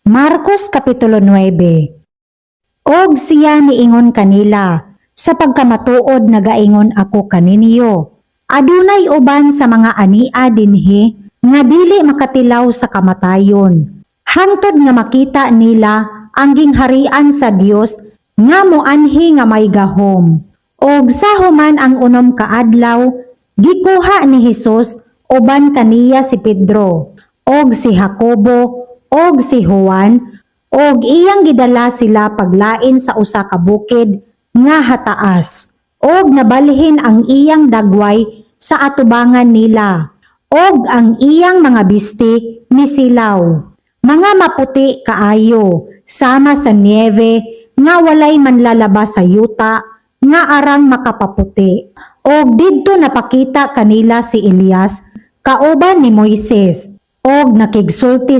Marcos Kapitulo 9. Og siya niingon kanila, "Sa pagkamatuod nagaingon ako kaninyo, adunay uban sa mga ania dinhi nga dili makatilaw sa kamatayon hangtod nga makita nila ang gingharian sa Dios nga moanhi nga may gahom." Og sa human ang 6 ka adlaw, gikuha ni Hesus uban kaniya si Pedro, og si Jacobo, og si Juan, og iyang gidala sila paglain sa usa ka bukid nga hataas. Og nabalhin ang iyang dagway sa atubangan nila, og ang iyang mga bisti misilaw, mga maputi kaayo, sama sa niebe nga walay manlalaba sa yuta nga arang makapaputi. Og didto napakita kanila si Elias kauban ni Moises og nakigsulti.